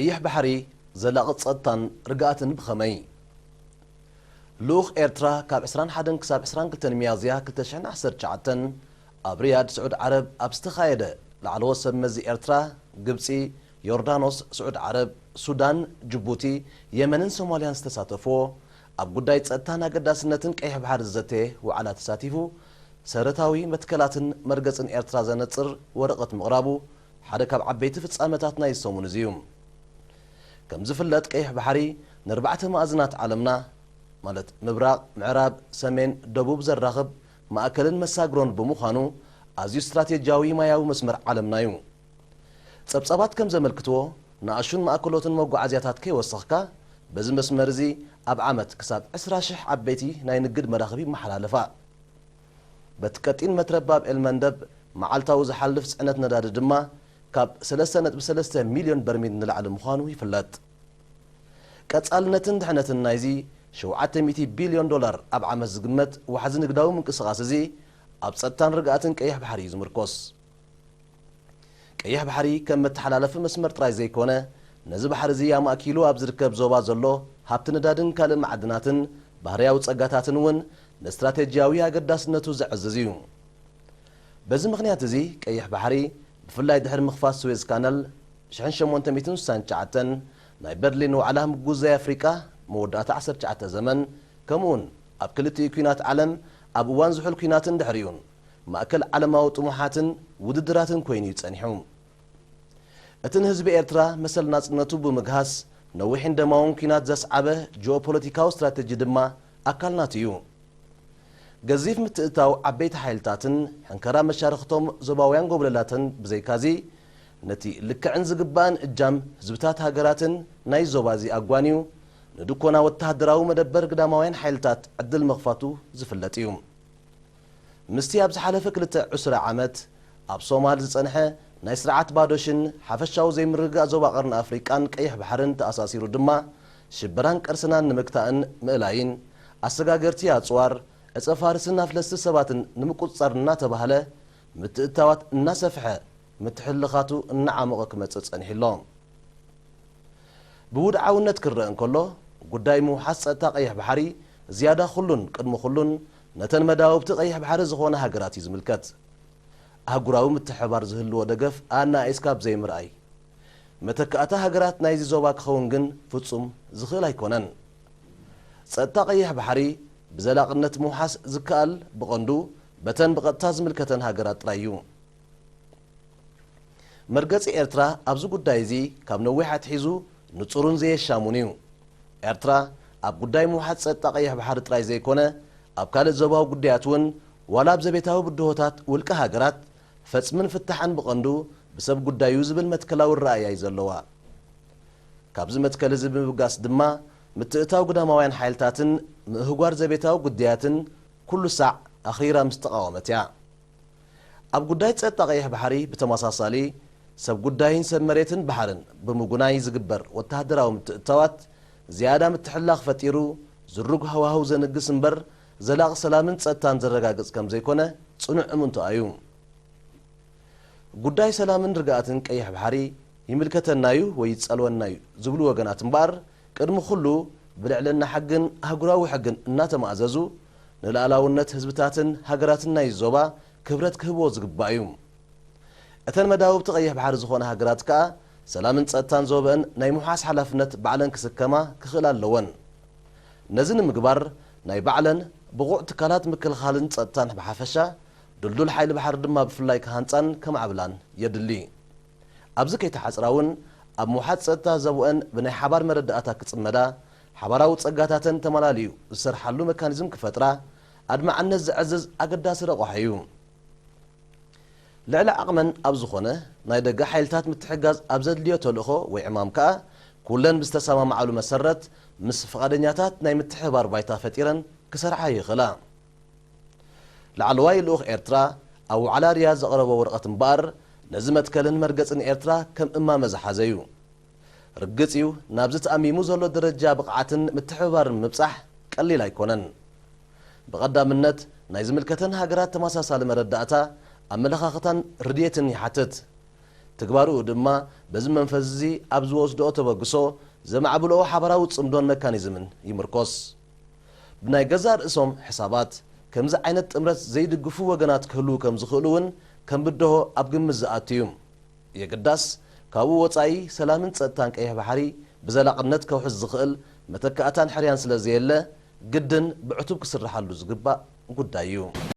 ቀይሕ ባሕሪ ዘላቒ ጸጥታን ርግኣትን ብኸመይ? ልኡኽ ኤርትራ ካብ ዕስራን ሓደን ክሳብ ዕስራን ክልተን ሚያዝያ ክልተ ሽሕን ዓሰርተ ትሽዓተን ኣብ ሪያድ ስዑድ ዓረብ ኣብ ዝተኻየደ ላዕለዎት ሰብ መዚ ኤርትራ፣ ግብጺ፣ ዮርዳኖስ፣ ስዑድ ዓረብ፣ ሱዳን፣ ጅቡቲ፣ የመንን ሶማልያን ዝተሳተፍዎ ኣብ ጉዳይ ጸጥታን ኣገዳስነትን ቀይሕ ባሕሪ ዝዘተየ ዋዕላ ተሳቲፉ ሰረታዊ መትከላትን መርገጽን ኤርትራ ዘነጽር ወረቐት ምቕራቡ ሓደ ካብ ዓበይቲ ፍጻመታት ናይዚ ሰሙን እዚ እዩ። ከም ዝፍለጥ ቀይሕ ባሕሪ ንኣርባዕተ ማእዝናት ዓለምና ማለት ምብራቕ፣ ምዕራብ፣ ሰሜን፣ ደቡብ ዘራኽብ ማእከልን መሳግሮን ብምዃኑ ኣዝዩ ስትራቴጂያዊ ማያዊ መስመር ዓለምና እዩ። ጸብጻባት ከም ዘመልክትዎ ንኣሹን ማእከሎትን መጓዓዝያታት ከይወሰኽካ በዚ መስመር እዚ ኣብ ዓመት ክሳብ ዕስራ ሽሕ ዓበይቲ ናይ ንግድ መራኽብ ይመሓላለፋ። በቲ ቀጢን መትረብ ባብ ኤልመንደብ መዓልታዊ ዝሓልፍ ጽዕነት ነዳዲ ድማ ካብ ሰለስተ ነጥቢ ሰለስተ ሚልዮን በርሚል ንላዕሊ ምዃኑ ይፍለጥ። ቀጻልነትን ድሕነትን ናይዚ ሸውዓተ ሚእቲ ቢልዮን ዶላር ኣብ ዓመት ዝግመት ዋሕዚ ንግዳዊ ምንቅስቓስ እዚ ኣብ ጸጥታን ርግኣትን ቀይሕ ባሕሪ እዩ ዝምርኮስ። ቀይሕ ባሕሪ ከም መተሓላለፊ መስመር ጥራይ ዘይኮነ፣ ነዚ ባሕሪ እዚ ኣማእኪሉ ኣብ ዝርከብ ዞባ ዘሎ ሃብቲ ነዳድን ካልእ ማዕድናትን ባህርያዊ ጸጋታትን እውን ንስትራቴጂያዊ ኣገዳስነቱ ዘዕዝዝ እዩ። በዚ ምኽንያት እዚ ቀይሕ ባሕሪ ብፍላይ ድሕሪ ምኽፋት ስዌዝ ካናል ሽሕን ሸሞንተ ሚእትን ስሳን ትሽዓተን ናይ በርሊን ዋዕላ ምጉዛይ ኣፍሪቃ መወዳእታ ዓሰርተ ትሽዓተ ዘመን ከምኡውን ኣብ ክልቲኡ ኲናት ዓለም ኣብ እዋን ዝሑል ኲናትን ድሕሪኡን ማእከል ዓለማዊ ጥሙሓትን ውድድራትን ኮይኑ እዩ ጸኒሑ። እቲ ንህዝቢ ኤርትራ መሰል ናጽነቱ ብምግሃስ ነዊሕን ደማውን ኲናት ዘስዓበ ጂኦፖለቲካዊ ስትራተጂ ድማ ኣካል ናቱ እዩ። ገዚፍ ምትእትታው ዓበይቲ ሓይልታትን ሕንከራ መሻርኽቶም ዞባውያን ጎብለላትን ብዘይካዚ ነቲ ልክዕን ዝግባእን እጃም ህዝብታት ሃገራትን ናይ ዞባ እዚ ኣጓንዩ ንድኮና ወተሃደራዊ መደበር ግዳማውያን ሓይልታት ዕድል ምኽፋቱ ዝፍለጥ እዩ። ምስቲ ኣብ ዝሓለፈ ክልተ ዕስራ ዓመት ኣብ ሶማል ዝጸንሐ ናይ ስርዓት ባዶሽን ሓፈሻዊ ዘይምርግጋእ ዞባ ቀርኒ ኣፍሪቃን ቀይሕ ባሕርን ተኣሳሲሩ ድማ ሽበራን ቅርስናን ንምግታእን ምእላይን ኣሰጋገርቲ ኣጽዋር ዕጸ ፋርስን ኣፍለስቲ ሰባትን ንምቁጽጻር እናተባህለ ምትእትታዋት እናሰፍሐ ምትሕልኻቱ እናዓመቐ ክመጽእ ጸኒሑ ኣሎ። ብውድዓውነት ክረአ እንከሎ ጉዳይ ምውሓስ ጸጥታ ቀይሕ ባሕሪ ዝያዳ ኩሉን ቅድሚ ኩሉን ነተን መዳውብቲ ቀይሕ ባሕሪ ዝኾነ ሃገራት እዩ ዝምልከት። ኣህጉራዊ ምትሕባር ዝህልዎ ደገፍ ኣናኢስካ ብዘይምርኣይ መተካእታ ሃገራት ናይዚ ዞባ ክኸውን ግን ፍጹም ዝኽእል ኣይኮነን። ጸጥታ ቀይሕ ባሕሪ ብዘላቕነት ምውሓስ ዝከኣል ብቐንዱ በተን ብቐጥታ ዝምልከተን ሃገራት ጥራይ እዩ። መርገጺ ኤርትራ ኣብዚ ጉዳይ እዚ ካብ ነዊሕ ኣትሒዙ ንጹርን ዘየሻሙን እዩ። ኤርትራ ኣብ ጉዳይ ምውሓስ ጸጥታ ቀይሕ ባሕሪ ጥራይ ዘይኮነ ኣብ ካልእ ዞባዊ ጉዳያት እውን ዋላ ኣብ ዘቤታዊ ብድሆታት ውልቀ ሃገራት ፈጽምን ፍታሕን ብቐንዱ ብሰብ ጉዳዩ ዝብል መትከላዊ ረኣያ እዩ ዘለዋ። ካብዚ መትከል እዚ ብምብጋስ ድማ ምትእታው ግዳማውያን ሓይልታትን ምእህጓር ዘቤታዊ ጉዳያትን ኩሉ ሳዕ ኣኽሪራ ምስ ተቓወመት እያ። ኣብ ጉዳይ ጸጥታ ቀይሕ ባሕሪ ብተመሳሳሊ ሰብ ጉዳይን ሰብ መሬትን ባሕርን ብምጉናይ ዝግበር ወተሃደራዊ ምትእትታዋት ዝያዳ ምትሕልላኽ ፈጢሩ ዝሩግ ሃዋህው ዘንግስ እምበር ዘላቒ ሰላምን ጸጥታን ዘረጋግጽ ከም ዘይኮነ ጽኑዕ እምንቶኣ እዩ። ጉዳይ ሰላምን ርግኣትን ቀይሕ ባሕሪ ይምልከተና እዩ ወይ ይጸልወና እዩ ዝብሉ ወገናት እምበኣር ቅድሚ ኩሉ ብልዕልና ሕግን ኣህጉራዊ ሕግን እናተማእዘዙ ንልኣላውነት ህዝብታትን ሃገራትን ናይ ዞባ ክብረት ክህብዎ ዝግባእ እዩ። እተን መዳውብቲ ቀይሕ ባሕሪ ዝኾና ሃገራት ከኣ ሰላምን ጸጥታን ዞበአን ናይ ምውሓስ ሓላፍነት ባዕለን ክስከማ ክኽእላ ኣለወን። ነዚ ንምግባር ናይ ባዕለን ብቑዕ ትካላት ምክልኻልን ጸጥታን ብሓፈሻ ድልዱል ሓይሊ ባሕሪ ድማ ብፍላይ ክሃንጻን ከማዕብላን የድሊ። ኣብዚ ከይተሓጽራ እውን ኣብ ምውሓስ ጸጥታ ዘብአን ብናይ ሓባር መረዳእታ ክጽመዳ ሓባራዊ ጸጋታተን ተመላሊኡ ዝሰርሓሉ መካኒዝም ክፈጥራ ኣድማዕነት ዘዕዝዝ ኣገዳሲ ረቋሒ እዩ። ልዕሊ ዓቕመን ኣብ ዝኾነ ናይ ደገ ሓይልታት ምትሕጋዝ ኣብ ዘድልዮ ተልእኾ ወይ ዕማም ከኣ ኩለን ብዝተሰማማዓሉ መሰረት ምስ ፍቓደኛታት ናይ ምትሕብባር ባይታ ፈጢረን ክሰርሓ ይኽእላ። ላዕለዋይ ልኡኽ ኤርትራ ኣብ ዋዕላ ሪያድ ዘቕረቦ ወረቐት እምበኣር ነዚ መትከልን መርገጽን ኤርትራ ከም እማመ ዝሓዘ እዩ። ርግጽ እዩ ናብዚ ተኣሚሙ ዘሎ ደረጃ ብቕዓትን ምትሕብባርን ምብጻሕ ቀሊል ኣይኮነን። ብቐዳምነት ናይ ዝምልከተን ሃገራት ተመሳሳሊ መረዳእታ፣ ኣመለኻኽታን ርድየትን ይሓትት። ትግባርኡ ድማ በዚ መንፈስ እዚ ኣብ ዝወስድኦ ተበግሶ ዘማዕብልኦ ሓባራዊ ጽምዶን መካኒዝምን ይምርኮስ። ብናይ ገዛእ ርእሶም ሕሳባት ከምዚ ዓይነት ጥምረት ዘይድግፉ ወገናት ክህልዉ ከም ዝኽእሉ እውን ከም ብድሆ ኣብ ግምት ዝኣቱ እዩ። የግዳስ ካብኡ ወጻኢ ሰላምን ጸጥታን ቀይሕ ባሕሪ ብዘላቕነት ከውሕስ ዝኽእል መተካእታን ሕርያን ስለ ዘየለ ግድን ብዕቱብ ክስርሓሉ ዝግባእ ጉዳይ እዩ።